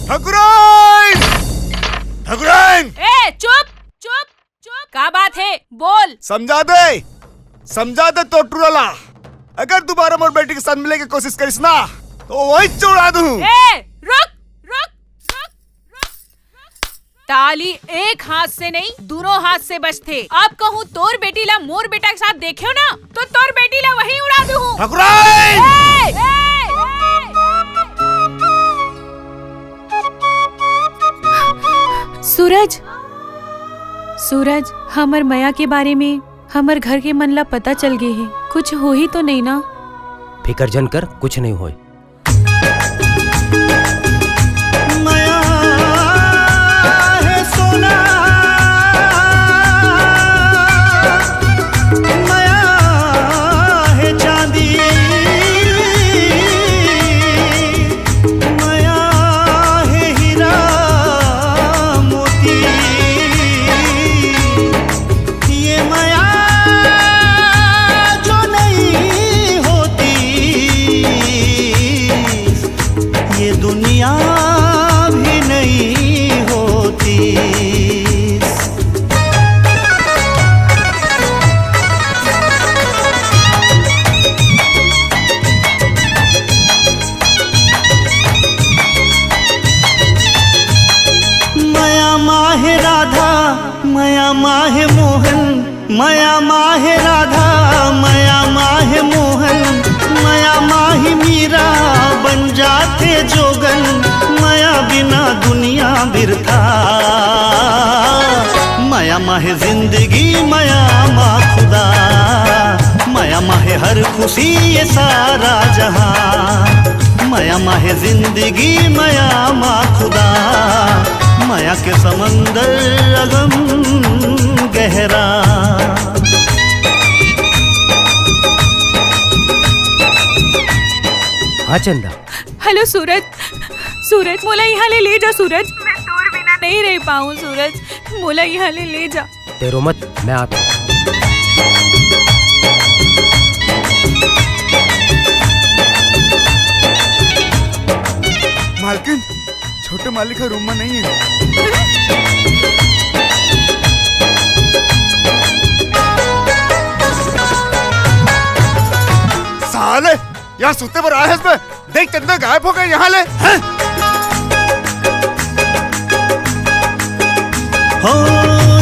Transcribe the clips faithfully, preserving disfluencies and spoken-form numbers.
ठकुराइन! ठकुराइन! ए, चुप, चुप, चुप। का बात हे? बोल। समझा दे, समझा दे तोर टूरा ला। अगर दोबारा मोर बेटी के साथ मिले के कोशिश करिस ना, तो वही उड़ा दूं। ए, रुक, रुक, रुक, रुक। ताली एक हाथ से नहीं, दूनों हाथ से बजथे। अब कहूँ तोर बेटी ला मोर बेटा के साथ देखेव ना, तो तोर बेटी ला वहीं उड़ा दूँ। ठकुराइन! ए! ए! सूरज, सूरज, हमर मया के बारे में हमर घर के मन ला पता चल गे हे। कुछ होही तो नहीं ना? फिकर झन कर, कुछ नहीं होय। मया हे सोना, मया हे चांदी, मया हे हीरा मोती। ये मया जो नहीं होती, ये दुनिया भी नहीं होती। मया माहे राधा, मया माहे मोहन, मया माहे राधा, मया माहे मोहन, मया माहे मीरा बन जाथे जोगन, मया बिना दुनिया बिरथा। मया माहे जिंदगी, मया मा खुदा, मया माहे हर खुशी ये सारा जहां। मया माहे जिंदगी, मया मा खुदा, मया के समंदर अगम गहरा। हाँ चंदा। हेलो सूरज, सूरज, मोला यहाँ ले, ले जा सूरज। मैं तोर बिना नहीं रह पाऊँ सूरज, मोला यहाँ ले, ले जा। तेरो मत, मैं आता हूँ। मालकिन, छोटे मालिक ह रूम में नहीं है। साले, यहाँ सुते बर आए हस बे? देख, चंदा गायब हो गए यहाँ ले, हैं? हो,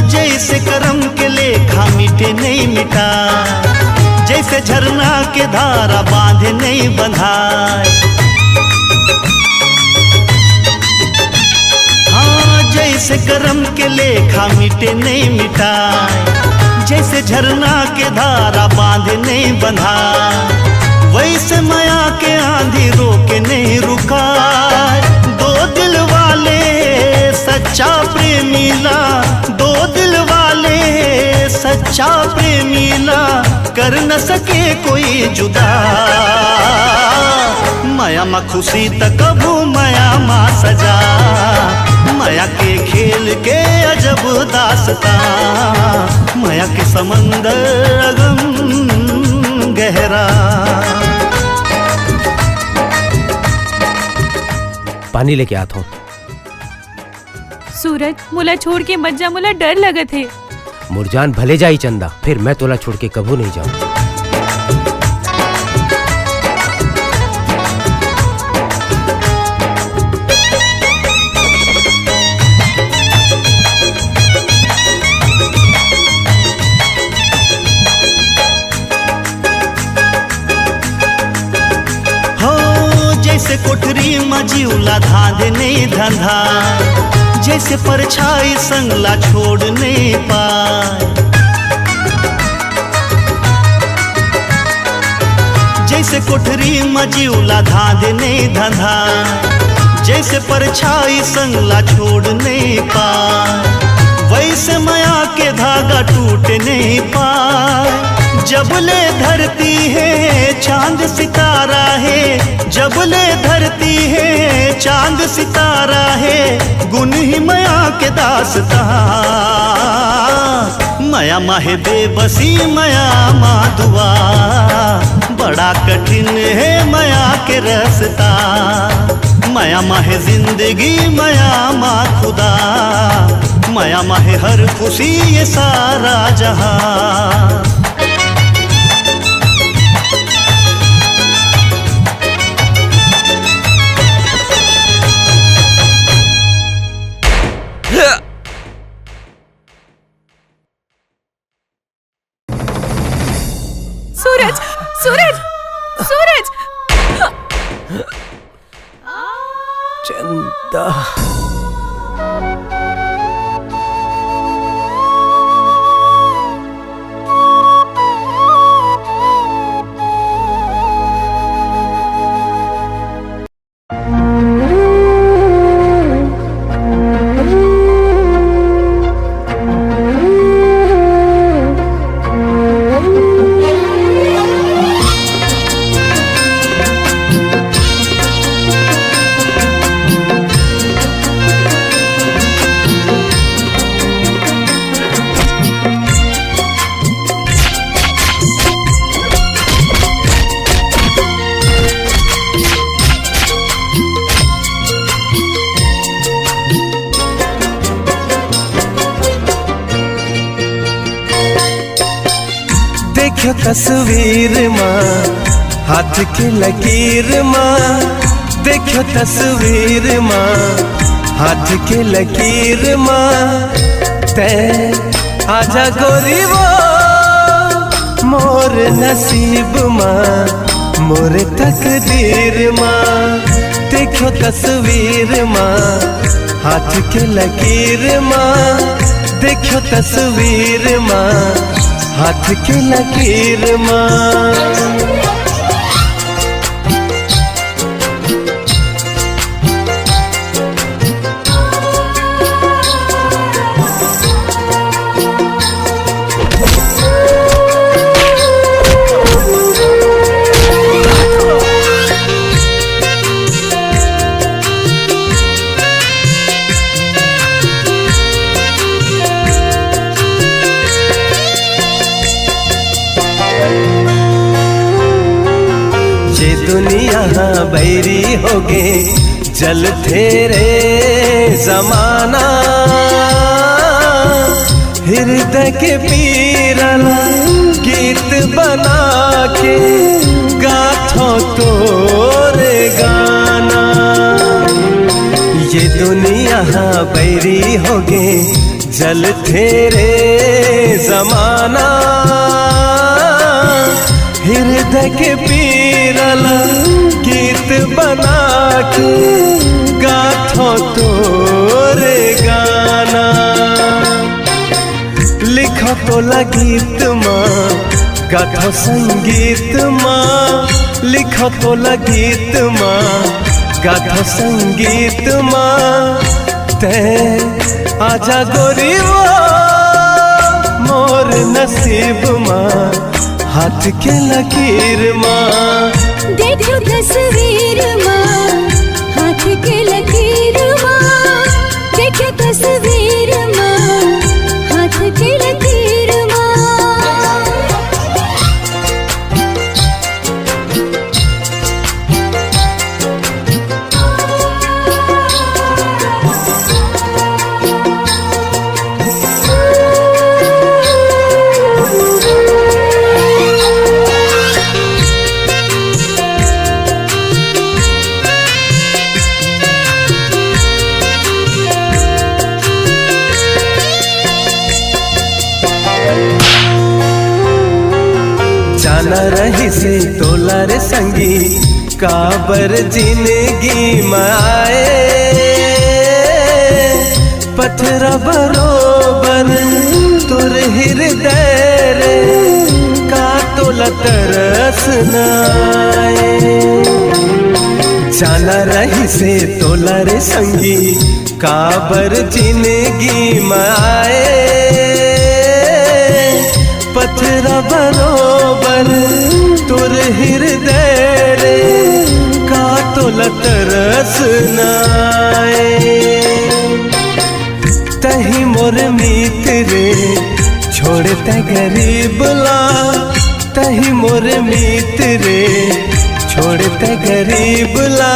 जैसे करम के लेखा मिटे नहीं मिटा, जैसे झरना के धारा बांधे नहीं बंधाए। हाँ, जैसे करम के लेखा मिटे नहीं मिटाए, जैसे झरना के धारा बांधे नहीं बंधाए, वैसे मया के आंधी रोके नहीं रुकाए। दो दिल वाले सच्चा प्रेमी ला, दो दिल वाले सच्चा प्रेमी ला, कर न सके कोई जुदा। मया मा खुशी त कभू मया मा सजा, मया के खेल के अजब दास्तां, मया के समंदर अगम गहरा। पानी लेके आत हूँ। सूरज, मोला छोड़ के मत जा, मोला डर लगत हे। मोर जान भले जाही चंदा, फेर मैं तोला छोड़ के कभू नहीं जाऊं। हो, जैसे कोठरी म जीव ला धांधे नहीं धंधा, जैसे परछाई संग ला छोड़ नहीं पाए। जैसे कोठरी म जीव ला धांधे नहीं धंधा, जैसे परछाई संग ला छोड़ नहीं पाए, वैसे मया के धागा टूट नहीं पाए। जब ले धरती है चांद सितारा है, जब ले धरती है चांद सितारा है, गुन ही मया के दास्तां। मया मया माहे बेबसी, मया मा दुआ, बड़ा कठिन हे मया के रस्ता। मया माहे जिंदगी, मया मा खुदा, मया माहे हर खुशी ये सारा जहां। सूरज, सूरज, सूरज। चंदा। देखो तस्वीर मा, हाथ के लकीर मा, देखो तस्वीर मा, हाथ के लकीर मा, तै आजा गोरी वो मोर नसीब मा, मोर तकदीर मा। देखो तस्वीर मा, हाथ के लकीर मा, देखो तस्वीर मा, हाथ के लकीर मा। ये दुनिया बैरी होगे, जलथे रे जमाना। हृदय के पीरा ला गीत बना के गाथो तोरे गाना। ये दुनिया बैरी होगे, जलथे रे जमाना। हृदय के पीरा ला गीत बना के गाथो तोरे गाना। लिखो तोला गीत मा, गाथो संगीत मा, लिखो तोला गीत मा, गाथो संगीत मा। तै आजा गोरी वो मोर नसीब मा, हाथ के लकीर मा। देखो तस्वीर मा, हाथ के लकीर मा। देखो तस्वीर मा, हाथ के लकीर मा। जाना रहिसे तोला रे संगी, काबर जिंदगी मा आए। पथरा बरोबर तोर हृदय रे, का तोला तरस ना आए। जाना रहिसे तोला रे संगी, काबर जिंदगी मा आए। पथरा बरोबर तोर हृदय रे, का तोला तरस ना आए। तही मोर मीत रे, छोड़े तै गरीब ला, तही मोर मीत रे, छोड़ तै गरीब ला।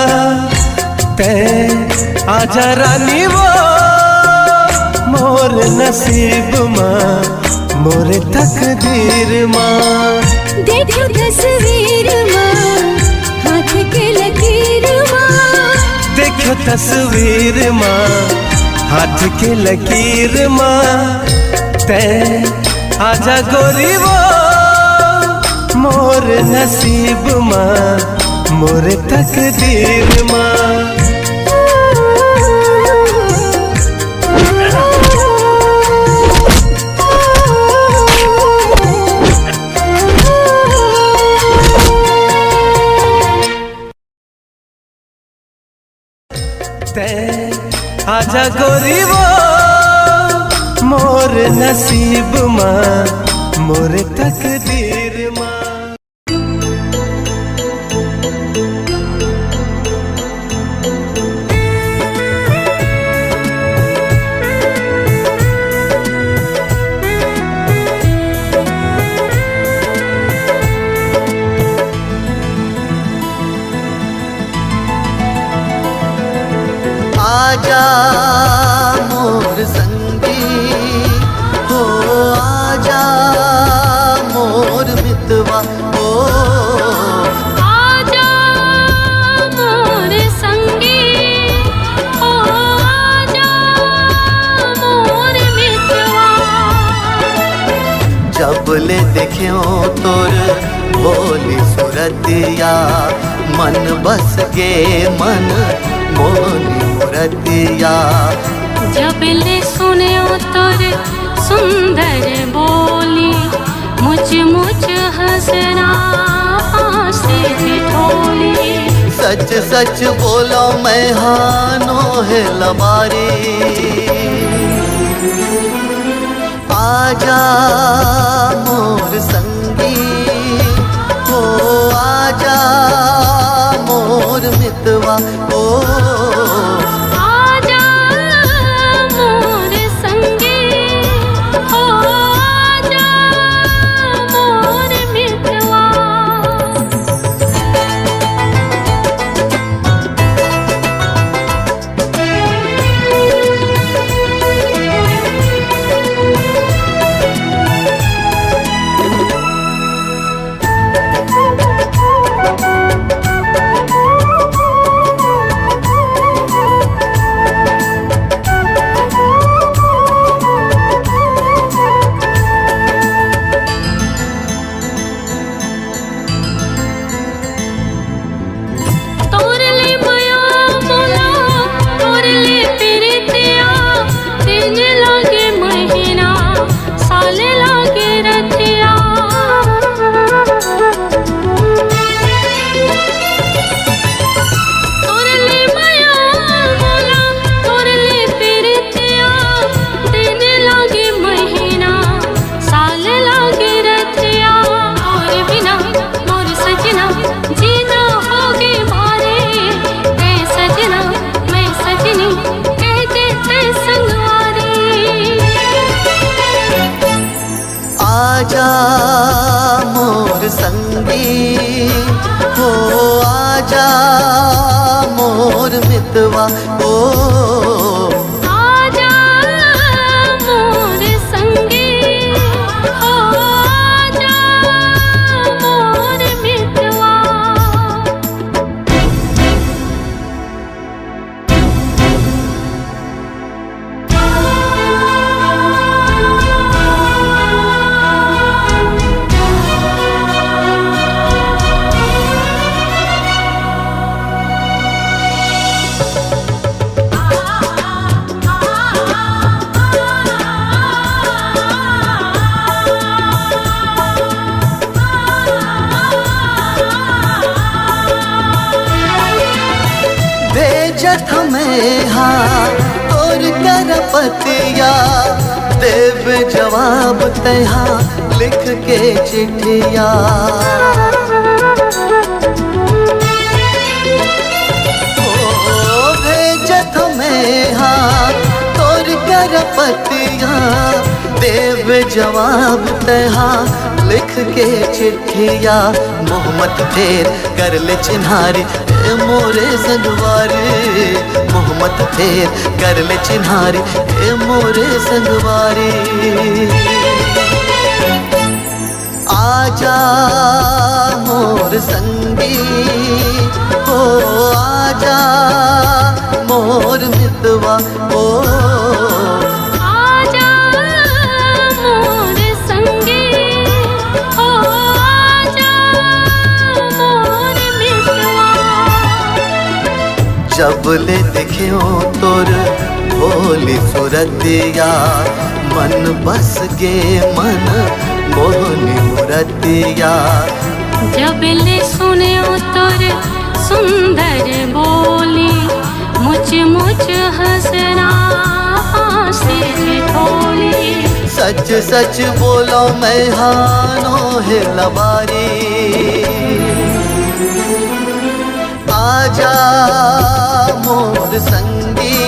तै आजा रानी वो मोर नसीब मा, मोर तकदीर मा। देखो तस्वीर मा, हाथ के लकीर मा। देखो तस्वीर मा, हाथ के लकीर मा। तै आजा गोरी वो मोर नसीब मा, मोर तकदीर मा। तै आजा गोरी वो मोर नसीब मा, मोर तकदीर मा। आजा मोर संगी हो, आजा मोर मितवा हो। आजा मोर संगी हो, आजा मोर मितवा। जब ले देखेंव तोर भोली सूरतिया, मन बस गे मन मोली मूरतिया। जब ले सुनेंव तोर सुंदर बोली, मुच मुच हंसना आंसू ठिठोली। सच सच बोलंव मैं हा नोहे लबारी। आजा मोर संगी हो, आजा मोर मितवा हो। आजा मोर संगी हो, आजा मोर मितवा। तोर ले मया मोला, तोर ले पिरितिया, दिन लागे महीना, साल लागे रतिया। तोर ले मया मोला, तोर ले पिरितिया, दिन लागे महीना, साल लागे रतिया। तोर बिना मोर सजना, जीना होगे भारी। मैं सजना, मैं सजनी, कह दे तै संगवारी। आजा मोर संगी हो, आजा मोर मितवा हो। आजा मोर संगी हो, आजा मोर मितवा। भेजत हमें हा तोर कर पतिया, देब जवाब तैहा लिख के चिट्ठिया। ओ, भेजत हमें हा तोर कर पतिया, देब जवाब तैहा लिख के चिट्ठिया, मोहम्मद फेर कर ले चिन्हारी, ए मोरे संगवारी, मोहम्मद फेर कर ले चिन्हारी, ए मोरे संगवारी। आजा मोर संगी, हो आजा मोर मितवा, हो। आजा मोर संगी, हो आजा मोर मितवा। जब ले देखे हो तोर भोली सूरतिया, मन बस गे मन मोहनी मूरतिया। जब ले सुने तोर सुंदर बोली, मुच मुच हंसना आंसी ठिठोली। सच सच बोलो मैं हानो हे लबारी। आजा मोर संगी,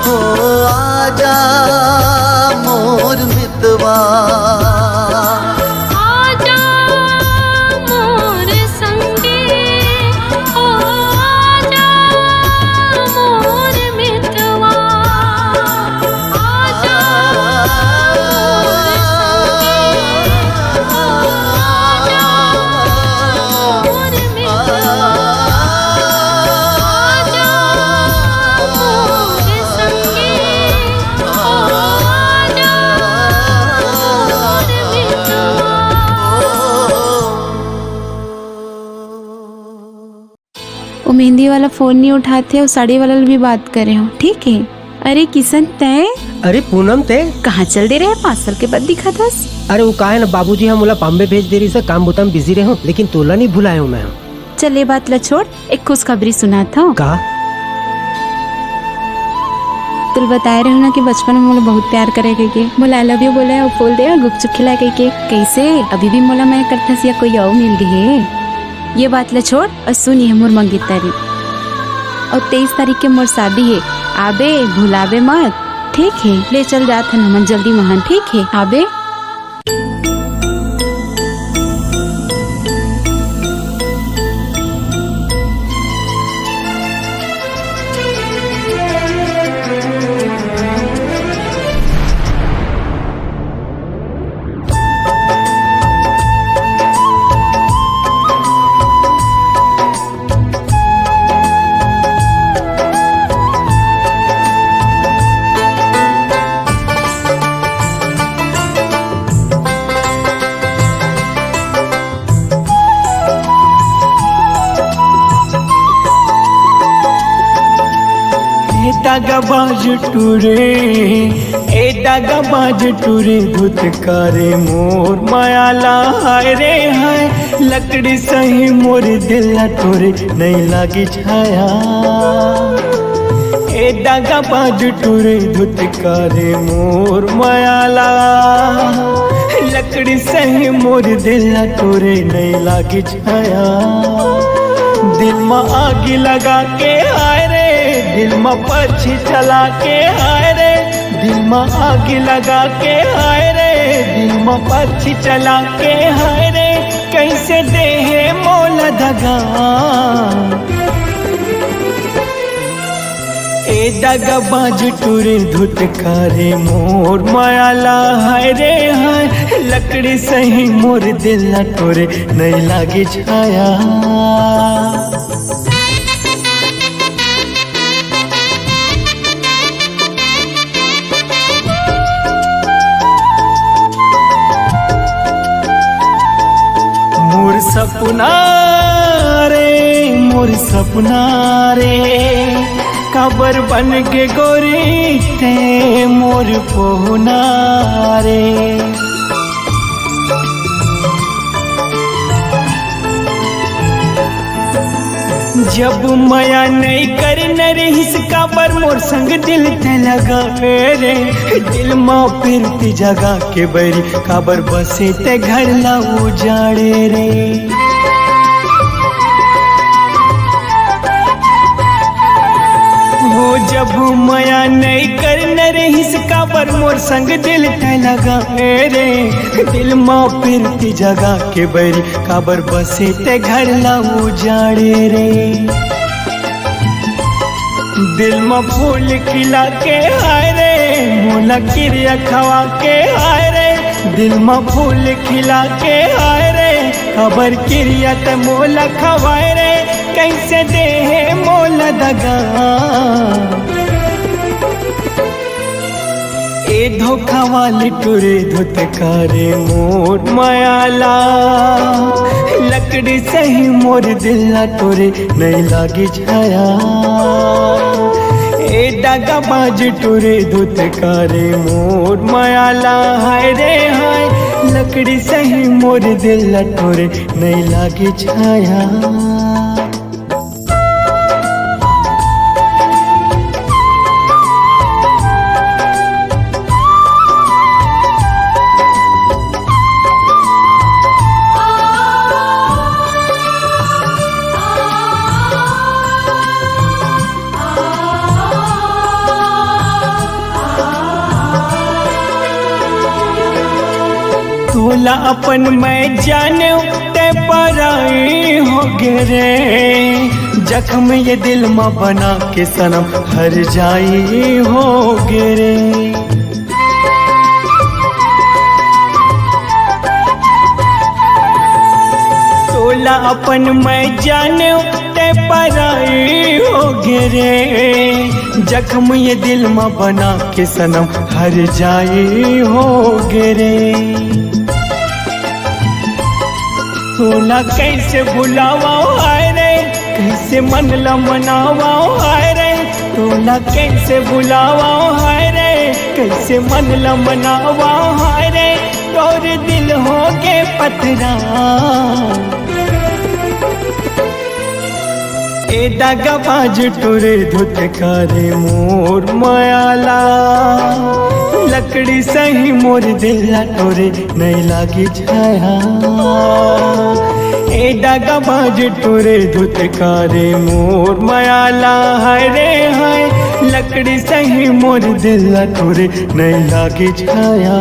हो आजा मोर मितवा। आजा मोर संगी, हो आजा मोर मितवा। आजा मोर संगी, हो आजा मोर मितवा। आजा मोर संगी, हो आजा मोर मितवा। वो मेहंदी वाला फोन नहीं उठाते, वो साड़ी वाला भी बात करे हो, ठीक है? अरे किशन, तय? अरे पूनम, तय? कहाँ चल दे रहे, पाँच साल के बाद दिखाथस। अरे वो का है ना, बाबूजी हम ओला बॉम्बे भेज दे रही से, काम बुता म बिजी रहे हूँ, लेकिन तोला नहीं भुलाए हूँ मैं। चल, ये बात ला छोड़, एक खुशखबरी सुनात हूँ। का? तुल बताए रहे ना कि बचपन में मोला बहुत प्यार करे कहिके, मोला आई लव यू बोले और बोल दे और गुपचुप खिलाए कहिके। कैसे अभी भी मोला मैं करथस या कोई और मिल गई है? ये बात ला छोड़ और सुन, ये मोर मंगेतर हे। और तेईस तारीख के मोर शादी है, आबे भुलाबे मत, ठीक है? ले चल जात हन हमन जल्दी महन, ठीक है? आबे। ए दगाबाज टूरे, ए दगाबाज टूरे, धुतकारे मोर मायाला, हाय रे हाय। लकड़ी सही मोर दिल ला टूरे, नहीं लागी छाया। ए दगाबाज टूरे, धुतकारे मोर मायाला। लकड़ी सही मोर दिल ला टूरे, नहीं लागी छाया। दिल में आगी लगा के, हाय रे, दिल में पर्ची चला के, हाय रे, दिल में आगी लगा के, हाय रे, दिल में पर्ची चला के, हाय रे, कैसे देहे मोला दगा। ए दगाबाज टूरे, धुतकारे मोर मायाला, हाय रे हाय। लकड़ी सही मोर दिल ला टूरे, नहीं लागी छाया। मोर सपना रे, मोर सपना रे, काबर बन के गोरी ते मोर पहुना रे। जब मया नहीं करना रहिस, काबर मोर संग दिल ते लगावे रे। दिल मा प्रीति जगा के बैरी, काबर बसे ते घर ला उजाड़े रे। हो जब अब मया नइ कर न रहिस, काबर मोर संग दिल तैं लगाए रे। दिल म प्रीति जगा के बैरी, काबर बसे तैं घर ला उजाड़े रे। दिल म फूल खिला के हाय रे, मोला किरिया खवा के हाय रे। दिल म फूल खिला के हाय रे, काबर किरिया तैं मोला खवाए रे। कइसे देहे मोला दगा ए धोखा वाले टुरे धुतकारे मोर मयाला। लकड़ी सही मोर दिल ला टुरे नइ लागी छाया। ए दगाबाज टुरे धुतकारे मोर मयाला। हाय रे हाय, लकड़ी सही मोर दिल ला टुरे नइ लागी छाया। तोला अपन मैं जाने तैं पराई हो गे रे। जख्म ये दिल म बना के सनम हर जाई हो गे रे। तोला अपन मैं जाने तैं पराई हो गे रे। जख्म ये दिल म बना के सनम हर जाई हो गे रे। तोला कइसे भुलावंव हाय रे, कइसे मन ला मनावंव हाय रे। तोला कइसे भुलावंव हाय रे, कइसे मन ला मनावंव हाय रे। तोर दिल हो गे पथरा। ए दगाबाज टुरे धुतकारे मोर मयाला। लकड़ी सही मोर दिल ला टुरे नइ लागी छाया। ए दगाबाज टुरे धुतकारे मोर मयाला। हाय रे हाय, लकड़ी सही मोर दिल ला टुरे नइ लागी छाया।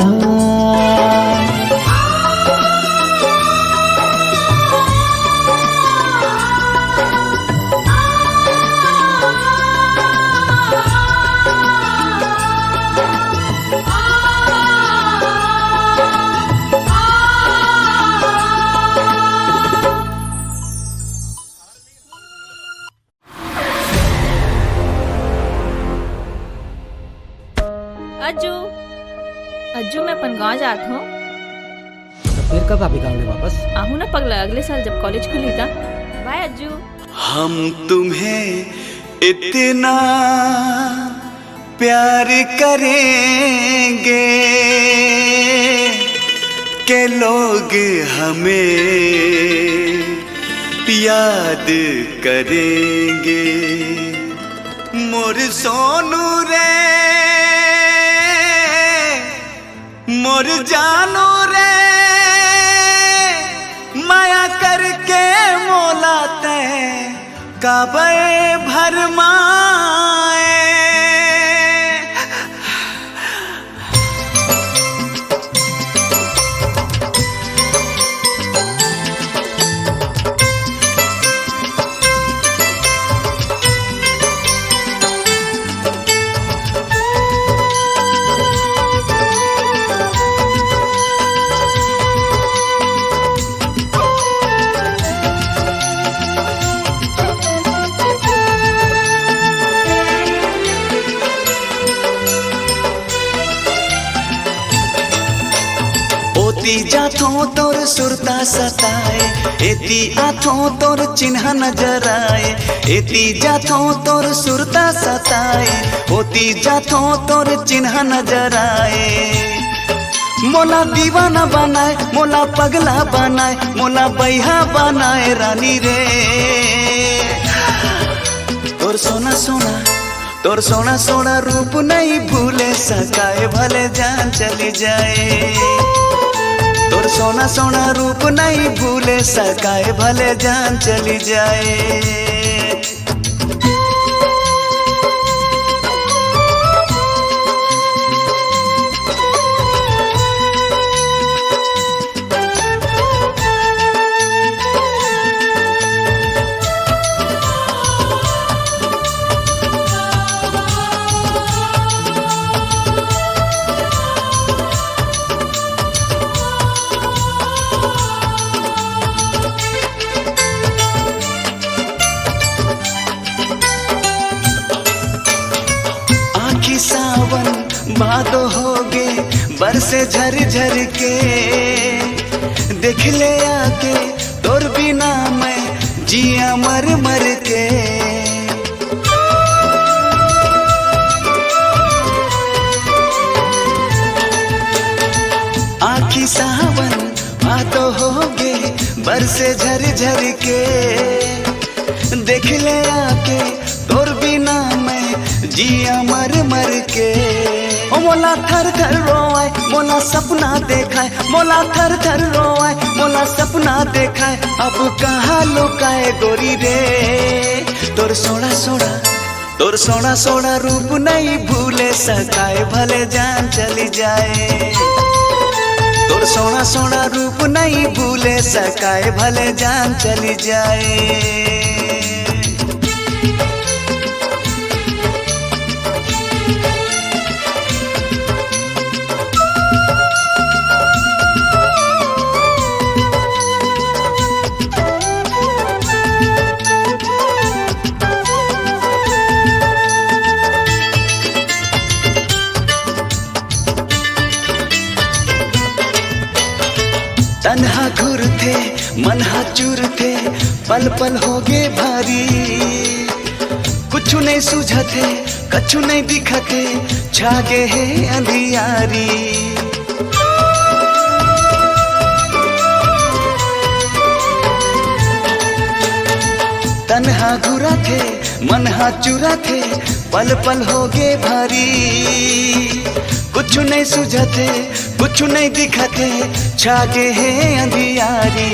अज्जू, अज्जू, मैं अपन गांव जात हूँ। तो फिर कब आबे गांव ले वापस? आहूँ ना पगला, अगले साल जब कॉलेज खुली त। बाय अज्जू। हम तुम्हें इतना प्यार करेंगे कि लोग हमें याद करेंगे। मोर सोनू रे, मोर जानू रे, माया करके मोला तैं काबर भरमाए। ओती जाथों तोर सुरता सताए, एती आथों तोर चिन्हा नजर आए। एती जाथों तोर सुरता सताए, ओती जाथों तोर चिन्हा नजर आए। मोला दीवाना बनाए, मोला पगला बनाए, मोला बैहा बनाए रानी रे। तोर सोना सोना, तोर सोना सोना रूप नहीं भूले सकाए, भले जान चली जाए। तोर सोना सोना रूप नहीं भूले सकाए, भले जान चली जाए। भादो होगे बरसे झर झर के, देख ले आके तोर बिना मैं जिया मर मर के। आखी सावन भादो होगे बरसे झर झर के, देख ले आके तोर बिना मैं जिया मर मर के। ओ मोला थर थर रोवाए, मोला सपना देखाए, मोला थर थर रोवाए, मोला सपना देखाए, अब कहाँ लुकाए गोरी रे। तोर सोना सोना, तोर सोना सोना रूप नहीं भूले सकाए, भले जान चली जाए। तोर सोना सोना रूप नहीं भूले सकाए, भले जान चली जाए। तनहा घुरथे, मन हा चुरथे, पल पल होगे भारी। कुछु नहीं सूझत हे, कछु नहीं दिखत हे, छागे हे अंधियारी। तनहा घुरथे, मन हा चुरथे, पल पल होगे भारी। कुछु नहीं सूझत हे, कुछु नहीं दिखत हे, छागे हे अंधियारी।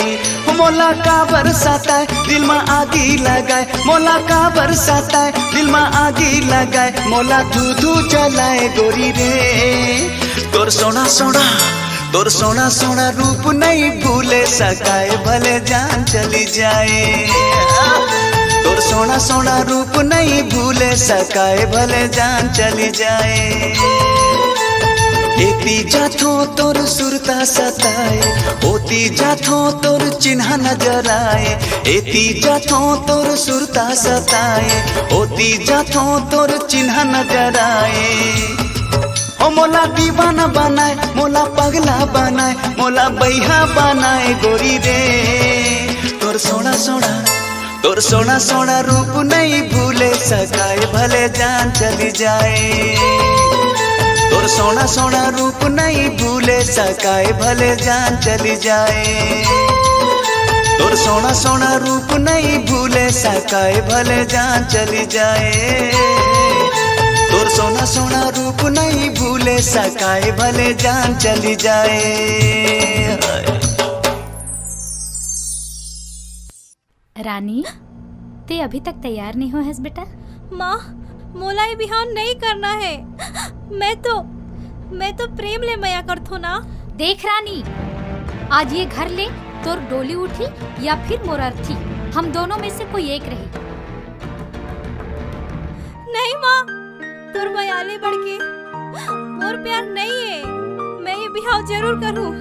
मोला काबर सताए, दिल मा आगी लगाए, मोला काबर सताए, दिल मा आगी लगाए, मोला धू धू जलाए गोरी रे। तोर सोना सोना, तोर सोना सोना रूप नहीं भूले सकाए, भले जान चली जाए। तोर सोना सोना रूप नहीं भूले सकाए, भले जान चली जाए। एती जाथो तोर सुरता सताए, ओती जाथो तोर चिन्हा नजर आए। एती जाथो तोर सुरता सताए, ओती जाथो तोर चिन्हा नजर आए। ओ मोला दीवाना बनाए, मोला पगला बनाए, मोला बैहा बनाए गोरी रे। तोर सोना सोना, तोर सोना सोना रूप नहीं भूले सकाए, भले जान चली जाए। तोर सोना सोना रूप नहीं भूले सकाए, भले जान चली जाए। तोर सोना सोना रूप नहीं भूले सकाए, भले जान चली जाए। तोर सोना सोना रूप नहीं भूले सकाए, भले जान चली जाए। रानी, ते अभी तक तैयार नहीं हो हस बेटा? माँ, मोला ये बिहाव नहीं करना है। मैं तो, मैं तो प्रेम ले मया करथो ना। देख रानी, आज ये घर ले तोर डोली उठी या फिर मोर अर्थी, हम दोनों में से कोई एक रही। नहीं माँ, तोर मया ले बढ़ के मोर प्यार नहीं है। मैं ये बिहाव जरूर करूँ।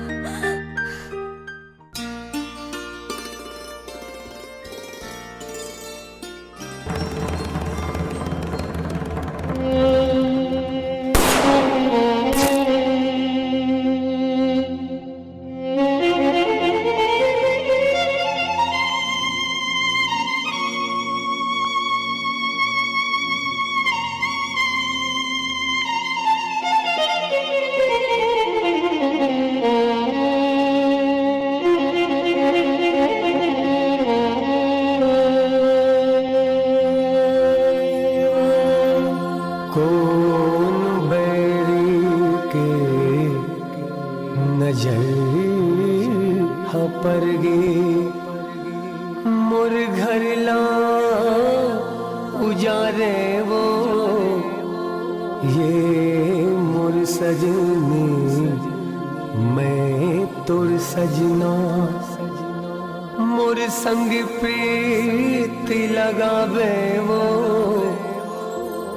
कोन बैरी के नजर ह परगे, मोर घर ला उजारे वो, ये मोर सजनी, मैं तोर सजना। मोर संग प्रीत लगावे वो,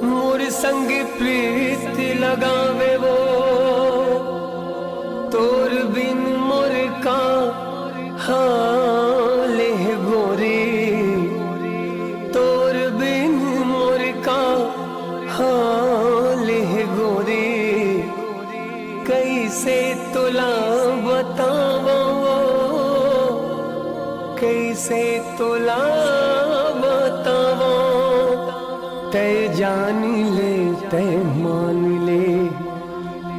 मोर संग प्रीत लगावे वो, तोर बिन मोर का हाल हे गोरी, तोर बिन मोर का हाल हे गोरी। तोला बतावं, तै जान ले, तै मान ले,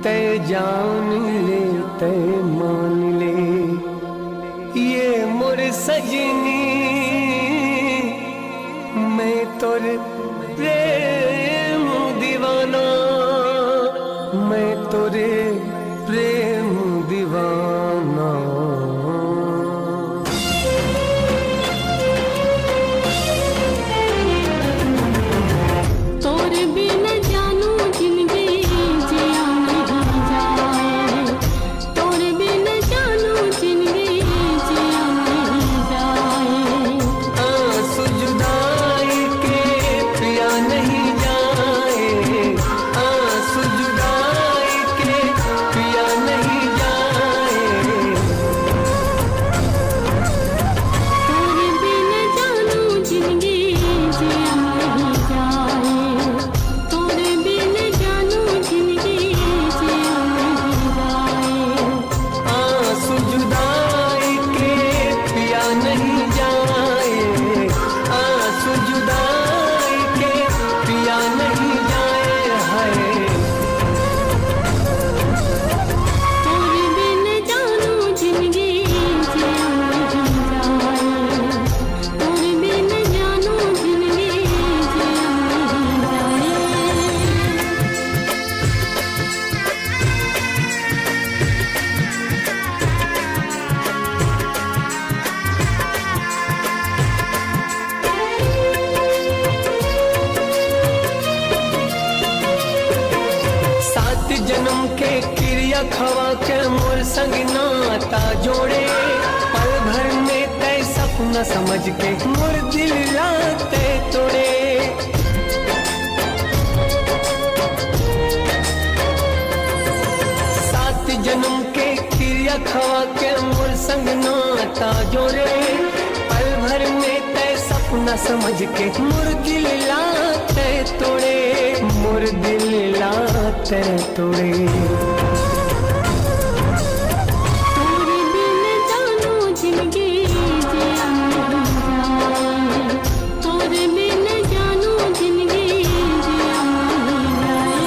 तै जान ले, तै मान ले, ये मोर सजनी, मैं तोर प्रेम दीवाना, मैं तोरे प्रेम दीवाना। तोर बिन जानू जिंदगी जिया नहीं जाए, तोर बिन जानू जिंदगी जिया नहीं जाए। आंसू जुदाई के पिया नहीं जाए, आंसू जुदाई के पिया नहीं जाए। तोर बिन जानू जिंदगी जिया नहीं जाए, तोर बिन जानू जिंदगी जिया नहीं जाए। आंसू जुदाई के पिया नहीं जाए, आंसू जुदाई के पिया नहीं जाए। हाय। तोर बिन जानू जिंदगी जिया नहीं जाए, तोर बिन जानू जिंदगी जिया नहीं जाए। सात जन्म के किरिया खवा के मोर संग नाता जोड़े, पल भर में तै सपना समझ के मोर दिल ला तै तोड़े। सात जन्म के किरिया खवा के मोर संग नाता जोड़े, पल भर में तै सपना समझ के मोर दिल ला तै तोड़े, मोर दिल ला तै तोड़े। तोर बिन जानू जिंदगी जिया नहीं जाए, तोर बिन जानू जिंदगी जिया नहीं जाए।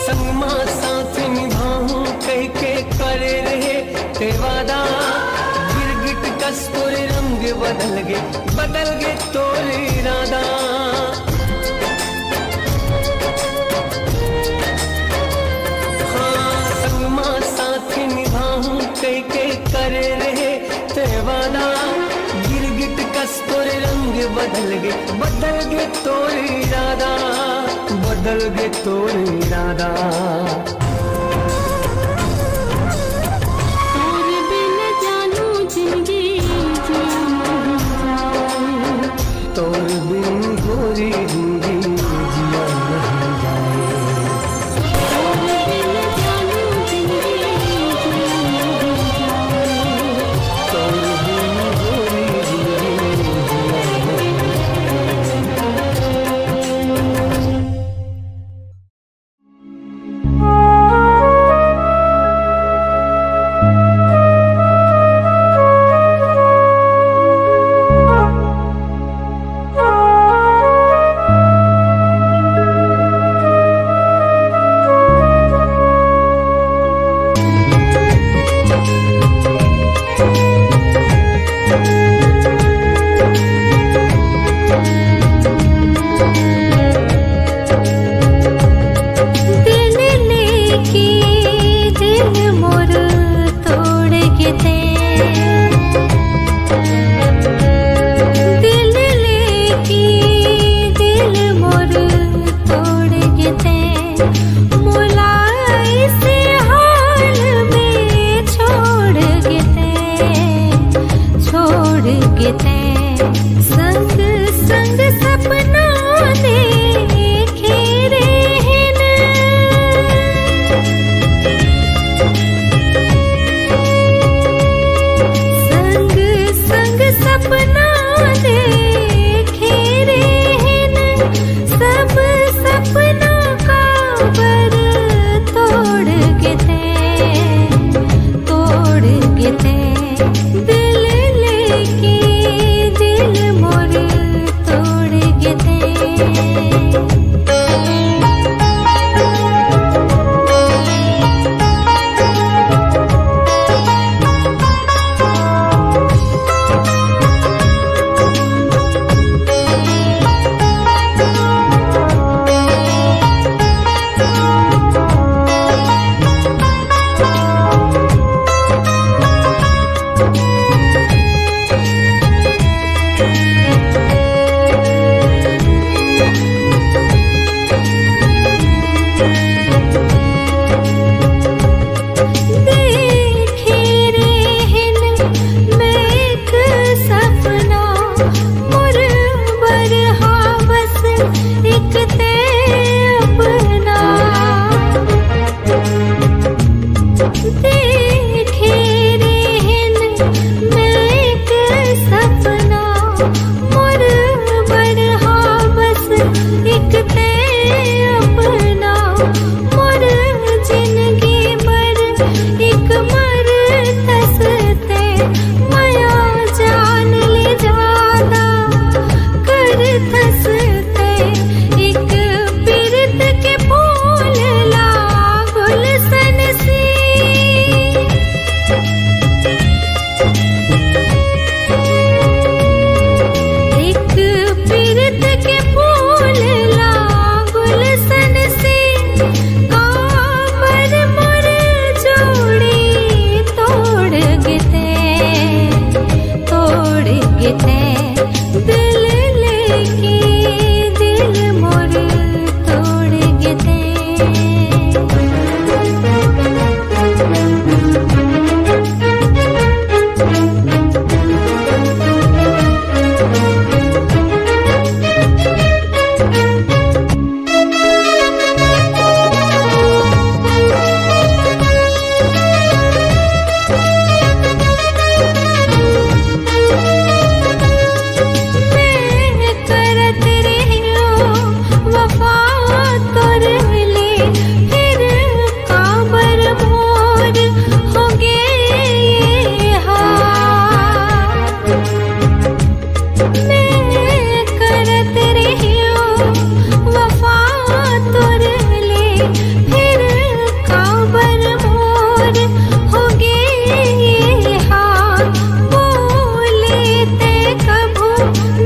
संगमा साथ निभाहूं कह के करे रहे ते वादा, गिरगिट कस तोर रंग बदल गे, बदल गे तोर इरादा। हाँ, संगमा साथ निभाहूं कह के करे रहे ते वादा, गिरगिट कस तोर रंग बदल गे, बदल गे तोर इरादा, बदल गे तोर इरादा। तोर बिन जानू जिंदगी जिया नहीं जाए, तोर बिन गोरी जिंदगी जिया नहीं जाए।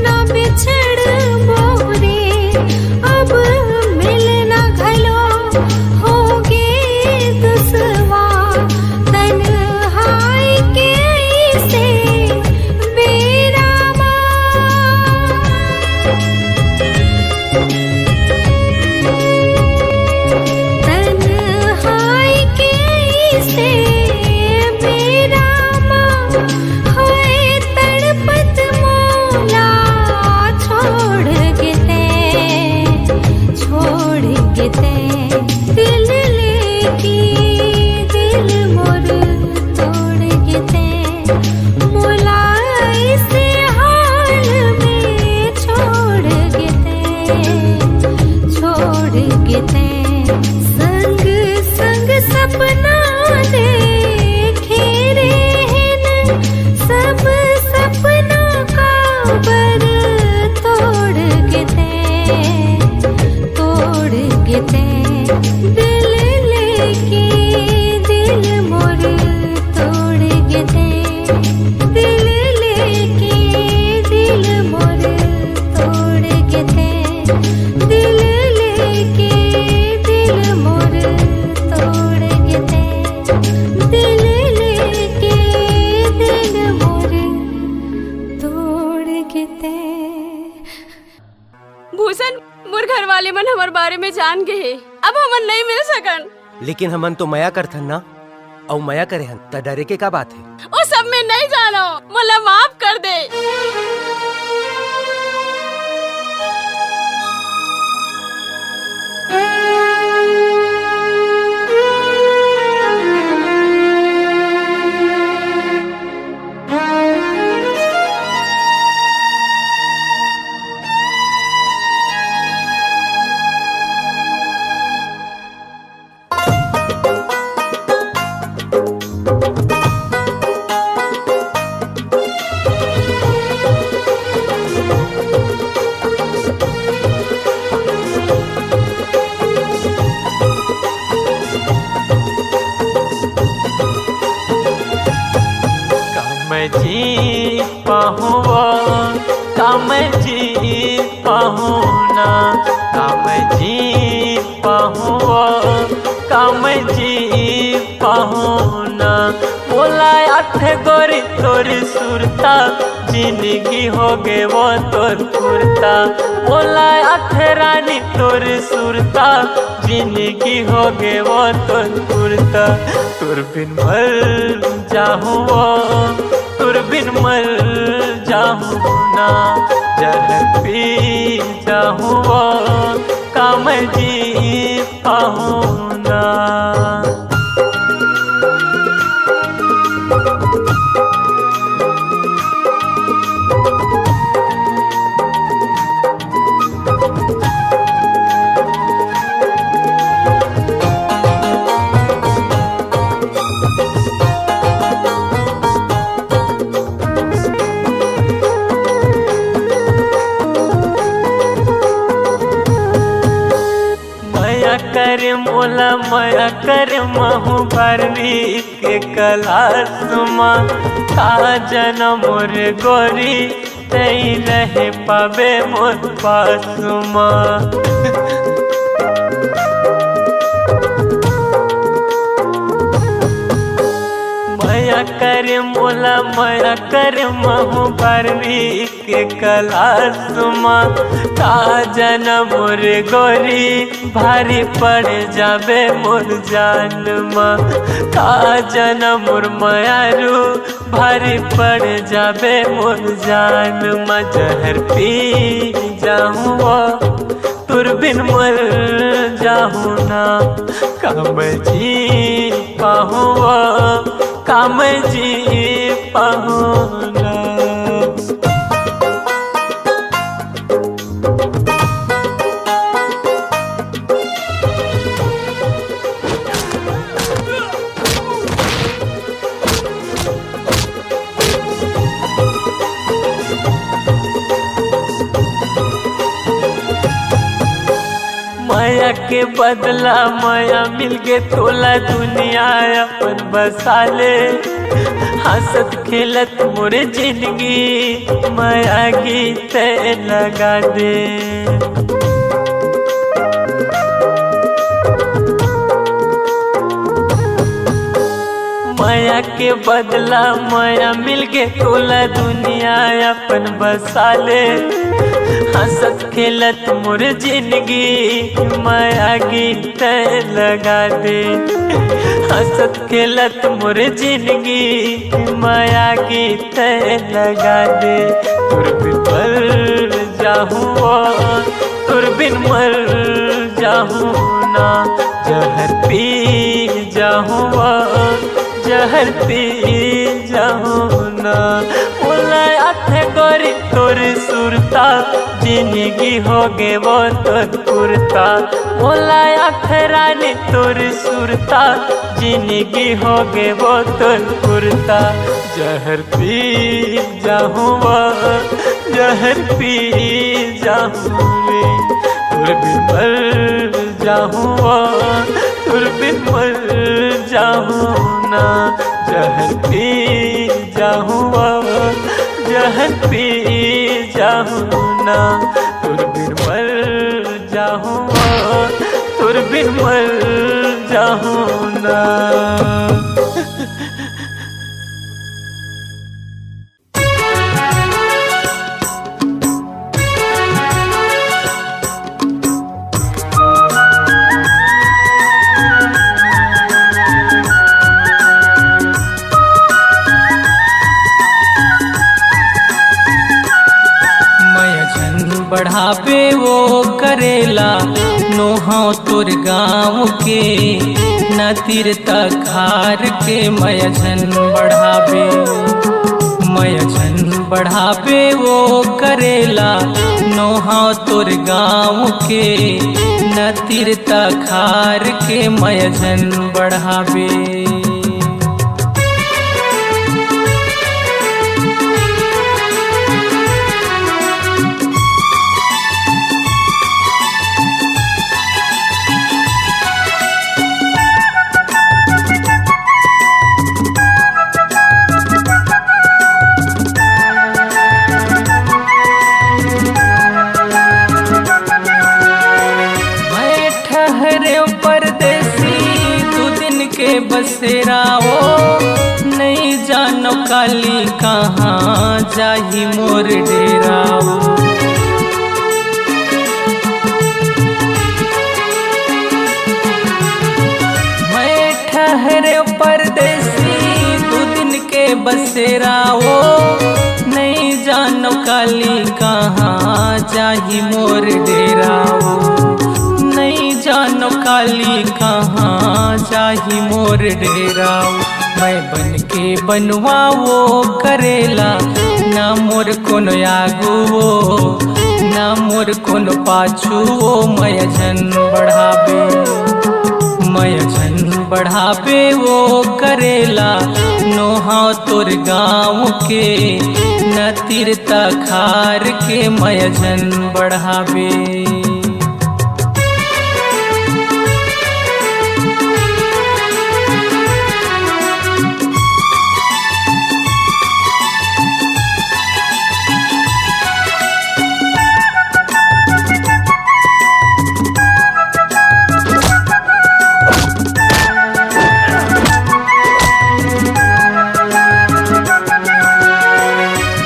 ना बिछड़बो रे, अब मिलना घलो होगे दुसवा। तन्हाई के अइसे बेरा मा, तन्हाई के अइसे बेरा मा, होए तड़पत मोला छोड़ गे तैं, छोड़ गे तैं। दिल लेके दिल मोर तोड़ गे तैं, मोला अइसे हाल में छोड़ गे तैं, छोड़ गे तैं। संग संग सपना देखे रेहेन, सब सपना काबर तोड़ गे तैं, तोड़ गे तैं। दिल लेके दिल मोर तोड़ गे तैं, दिल लेके दिल मोर तोड़ गे तैं, दिल लेके दिल मोर तोड़ गे तैं, दिल लेके दिल मोर तोड़ गे तैं। भूषण, मोर घर वाले मन हमर बारे में जान गे हे, अब हमन नइ मिल सकन। लेकिन हमन तो मया करथन ना, अउ मया करे हन, त डरे के का बात हे? ओ सब में नइ जानो, मोला माफ कर दे। का मैं जी पाहूँ वो, का मैं जी पाहूँ ना, का मैं जी पाहूँ वो, का मैं जी पाहूँ ना। मोला आथे गोरी तोर सुरता, जिनगी होगे वो तोर कुरता। मोला आथे रानी तोर सुरता, जिनगी होगे वो तोर कुरता। तोर बिन मर जाहूँ वो, तोर बिन मर जाहूँ ना, जहर पी जाहूँ वो, का मैं जी पाहूँ ना। मया करे मोला, मया करे, महूँ बारहवीं के class मा। का जनम मोर गोरी, तैं रहे पाबे मोर पास मा। मया करे मोला, मया करे, महूँ बारहवीं के class मा। का जनम मोर गोरी, भारी पड़ जाबे मोर जान मा। का जनम मोर मयारू, भारी पड़ जाबे मोर जान मा। जहर पी जाहूँ वो, तोर बिन मर जाहूँ ना। का मैं जी पाहूँ वो, का मैं जी पाहूँ ना। मया के बदला मया मिलगे तोला, दुनिया अपन बसा ले। हंसत खेलत मोर जिंदगी, मया गीत लगा दे। मया के बदला मया मिल गे तोला, दुनिया अपन बसा ले। हंसत खेलत मोर जिंदगी, मया गीत लगा दे। हंसत खेलत मोर जिंदगी, मया गीत लगा दे। तोर बिन मर जाहूँ ओ, तोर बिन मर जाहूँ ना। जहर पी जाहूँ ओ, जहर पी जाहूँ ना। मोला आथे गोरी तोर सुरता, जिंदगी हो गे वो तोर कुरता। मोला आथे रानी तोर सुरता, जिंदगी हो गे वो तोर कुरता। जहर पी जाहूँ ओ, जहर पी जाहूँ रे, तोर बिन मर जाहूँ ओ, तोर बिन मर जाहूँ ना। जहर पी जाहूँ ओ, जहर पी जाहूँ ना। तोर बिन मर जाहूँ ओ, तोर बिन मर जाहूँ ना। मया झन बढ़ाबे वो करेला, नोहव तोर गाँव के, न तीर तखार के मया झन बढ़ाबे। मया झन बढ़ाबे वो करेला, नोहव तोर गाँव के, न तीर तखार के मया झन बढ़ाबे। मैं ठहरे परदेसी दू दिन के बसेरा ओ, नइ जानो काली कहाँ जाही मोर डेरा ओ। मैं ठहरे परदेसी दू दिन के बसेरा ओ, नइ जानो काली कहाँ जाही मोर डेरा ओ। नइ जानो काली कहाँ जाही मोर डेरा ओ। मैं बन के बनवा वो करेला, ना मोर कोनो आगू ओ, ना मोर कोनो पाछू ओ। मया झन बढ़ाबे, मया झन बढ़ाबे वो करेला, नोहव तोर गाँव के, न तीर तखार के मया झन बढ़ाबे।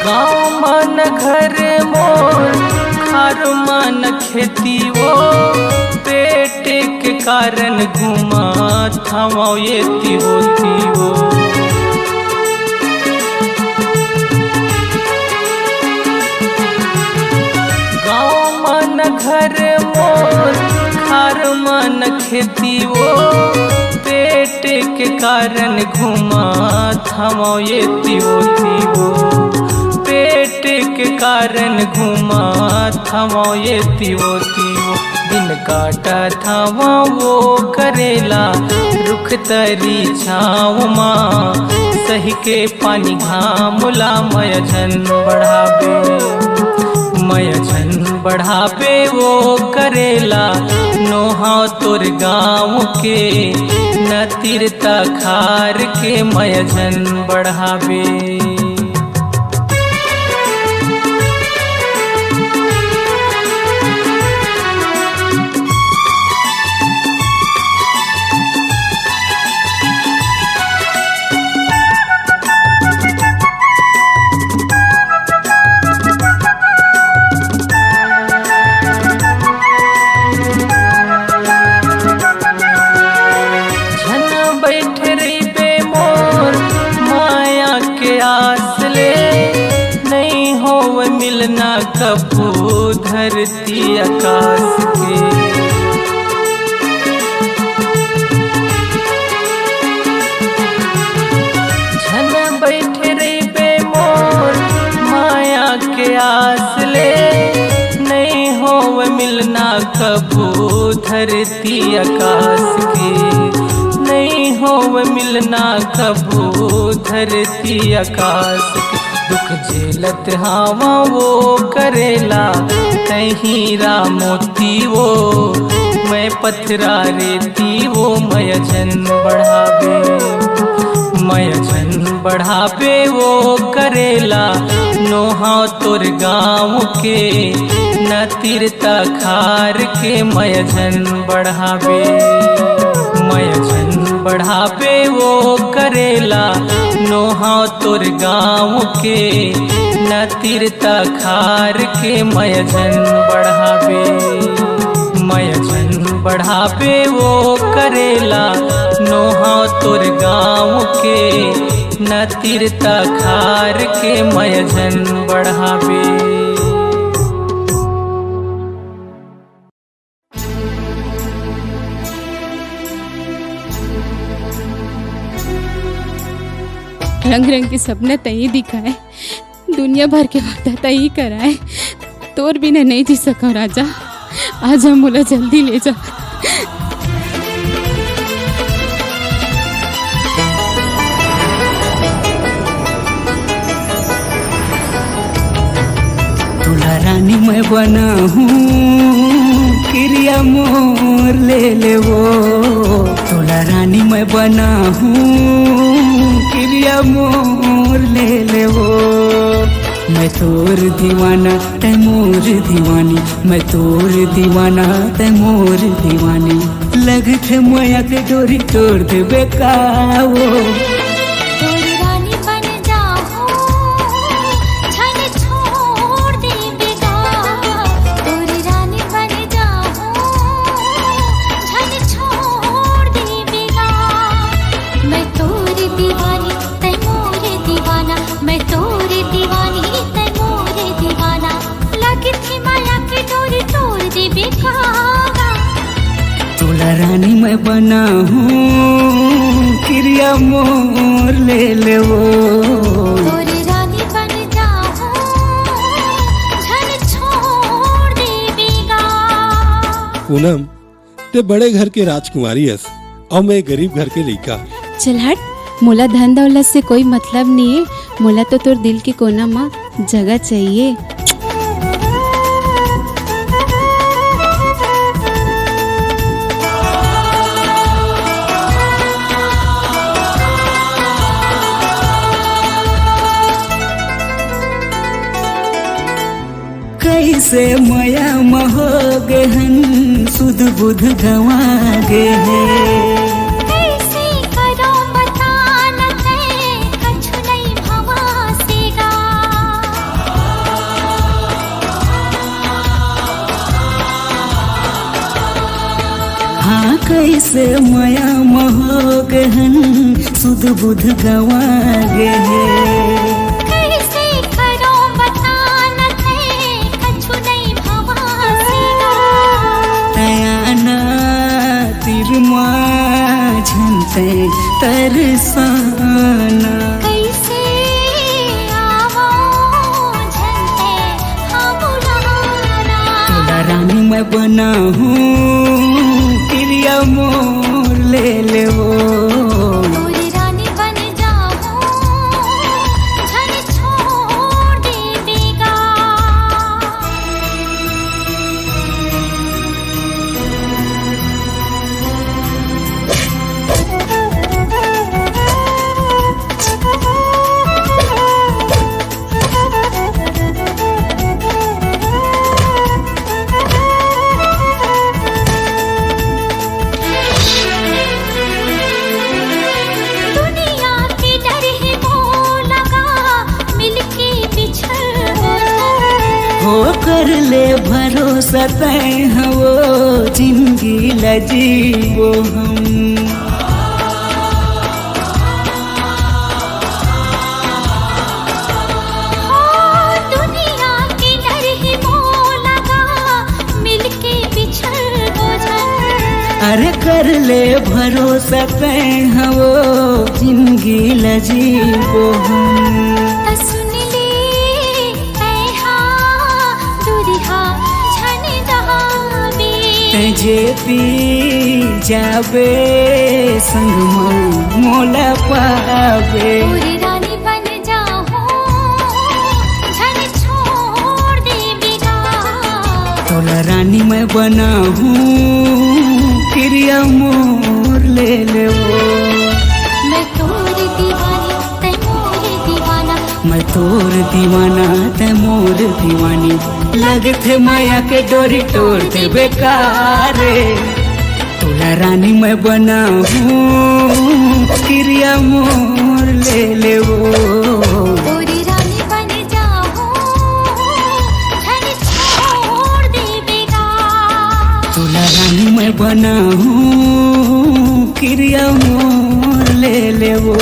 गाँव मन घर मोर, खार मन खेती ओ, पेट के कारण घूमत हवं एती ओती ओ। गाँव मन घर मोर, खार मन खेती ओ, पेट के कारण घूमत हवं एती ओती ओ। पेट के कारण घूमत हवं एती ओती ओ। दिन काटत हवं वो करेला, रुख तरी छाँव मा, सहि के पानी घाम ला। मया झन बढ़ाबे, मया झन बढ़ाबे वो करेला, नोहा तोर गाँव के, न तीर तखार के मया झन बढ़ाबे। झन बइठे रहिबे मोर माया के आस ले, नइ होवय मिलना कभू धरती आकाश के। झन बइठे रहिबे मोर माया के आस ले, नइ होवय मिलना कभू धरती आकाश के, नइ होवय मिलना कभू धरती आकाश के। दुख झेलत हावा वो करेला, तहीं रामोती वो, मैं पथरा रेती वो, मया झन बढ़ाबे, मया झन बढ़ाबे वो करेला। नोहा तोर गाँव के, न तीर तखार के मया झन बढ़ाबे, मया झन बढ़ाबे वो करेला। नोहा तोर गाँव के, न तीर तखार के मया झन बढ़ाबे, मया झन बढ़ाबे वो करेला। नोहा तोर गाँव के, न तीर तखार के मया झन बढ़ाबे। रंग रंग के सपना तई दिखाए, दुनिया भर के वादा तई कराए। तोर बिना नहीं जी सकव राजा, आज हम मोला जल्दी ले जा। तोला रानी मैं बनाहूँ, किरिया मोर ले लेवो। तोला रानी मैं बनाहूँ, किरिया मोर ले लेवो। मैं तोर दीवाना, तै मोर दीवानी। मैं तोर दीवाना, तै मोर दीवानी। लगथे मया के डोरी तोड़ देबे का वो। तोर रानी बन जाहूँ, झन छोड़ देबे गा। तोर रानी बन जाहूँ, झन छोड़ देबे गा। मैं तोर दीवानी, तै मोर दीवाना। मैं तोर दीवानी, तै मोर दीवाना। लगथे मया के डोरी तोड़ देबे का। तोला रानी मैं बनाहूँ, किरिया मोर ले लेवो। तोर रानी बन जाहूँ, झन छोड़ देबे गा। पूनम, ते बड़े घर के राजकुमारी अस, अउ मैं गरीब घर के लइका। चल हट, मोला धन दौलत से कोई मतलब नहीं है, मोला तो तोर दिल के कोना म जगह चाहिए। कइसे मया म हो गे हन, सुध बुध गंवा गे हे। कइसे करो बता न तै, कछु नइ भवासेगा। हाँ, कइसे मया म हो गे हन, सुध बुध गंवा गे हे। कइसे करो बता न तै, कछु नइ भवासेगा। तयाना तीर मा झन तै तरसाना। कइसे आवो झन तै हा बुलाना। तोला रानी मैं बनाहूँ, किरिया मोर ले लेवो। तोर रानी बन जाहूँ, झन छोड़ देबे गा। ओ कर ले भरोसा तैं हवो, जिंदगी ल जीबो हम। ओ दुनिया के डर ही मोला गा, मिलके बिछड़बो झन। अरे कर ले भरोसा तैं हवो, जिंदगी ल जीबो हम। त सुन ले तैं हा दुरिहा झन जाबे। तैं जेती जाबे संग म मोला पाबे। तोर रानी बन जाहूं, झन छोड़ देबे गा। तोला रानी मैं बनाहूं, किरिया मोर ले लेवो। मैं तोर दीवानी, तैं मोर दीवाना। मैं तोर दीवाना, तैं मोर दीवानी। लगथे माया के डोरी तोर देबे का रे। तोला रानी मैं बनाहूं, किरिया मोर ले लेवो। तोर रानी बन जाहूं, झन छोड़ देबे गा। तोला रानी मैं बनाहूं, किरिया मोर ले लेवो।